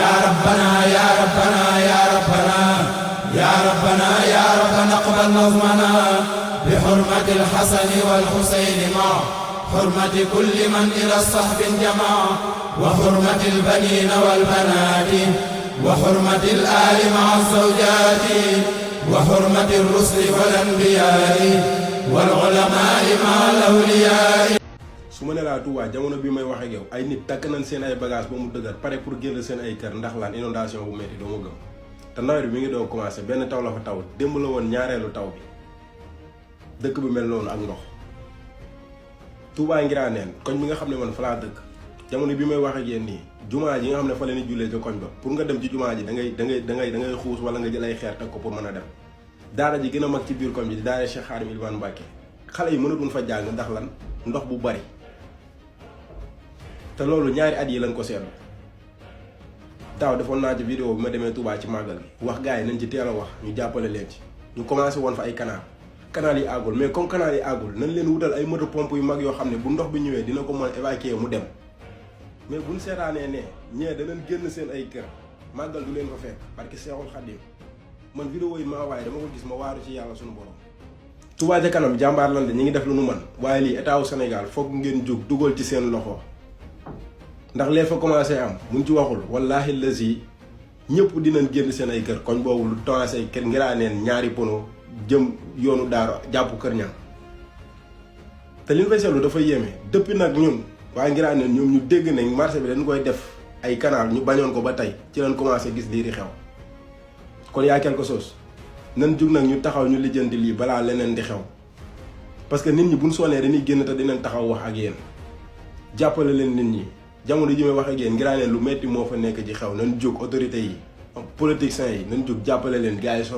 يا ربنا يا ربنا يا ربنا يا ربنا يا ربنا اقبل نظمنا بحرمة الحسن والحسين مع حرمة كل من إلى الصحب انجمع وحرمة البنين والبنات وحرمة الآل مع الزوجات وحرمة الرسل والأنبياء والعلماء مع الأولياء. su ma ne laa Touba jamono bi may wax ak yow ay nit takk nañ seen ay bagage ba mu dëgër pare pour génn seen ay kër ndax lan inondation bu metti doo ma gëm te nawet bi mi ngi doon commencé benn taw la fa taw démb la woon ñaareelu taw bi dëkk bi mel noonu ak ndox. Touba Ngiraneen koñ bi nga xam ne man fa laa dëkk jamono bi may wax ak yéen nii jumaa ji nga xam ne fa leen di jullee ca koñ ba pour nga dem ci jumaa ji da ngay xuus wala nga jël ay xeer teg ko pour mën a dem. daara ji gën a mag ci biir koñ bi di daara Cheikh Khadim Ilman Mbacké xale yi mënatuñ fa jàng ndax lan ndox bu bari te loolu ñaari at yi lañ ko seetlu. daaw defoon naa ci vidéo bi ma demee Touba ci màggal gi wax gars yi nañ ci teel a wax ñu jàppale leen ci ñu commencé woon fa ay canal yi àggul mais comme canal yi àggul nañ leen wutal ay moto pompe yu mag yoo xam ne bu ndox bi ñëwee dina ko mën évacuer mu dem mais buñ seetaanee ne ñee danañ génn seen ay kër màggal du leen fa fekk parce que Seexul Xadim man vidéo yi maa waaye dama ko gis ma waaru ci yàlla suñu borom. Touba ca kanam jàmbaar lan de ñi ngi def lu nu mën waaye lii état wu Sénégal foog ngeen jóg dugal ci seen loxo ndax lee fa commencé am buñ ci waxul wallaahi lazi ñëpp dinañ génn seen ay kër koñ boobu lu commencé kër Ngiraneen ñaari pono jëm yoonu daaro jàpp kër ñam te li ñu fay seetlu dafa yéeme depuis nag ñun waaye Ngiraneen ñoom ñu dégg nañ marché bi dañ koy def ay canal ñu bañoon ko ba tey ci lañ commencé gis lii di xew kon yaa quelque chose nan jug nag ñu taxaw ñu lijjanti lii balaa leneen di xew parce que nit ñi buñ sonnee dañuy génn te dinañ taxaw wax ak yéen jàppale leen nit ñi jamono ji may wax ak yéen Ngiraneen lu metti moo fa nekk ci xew nañ jóg autorités yi politiciens yi nañ jóg jàppale leen gars yi sonn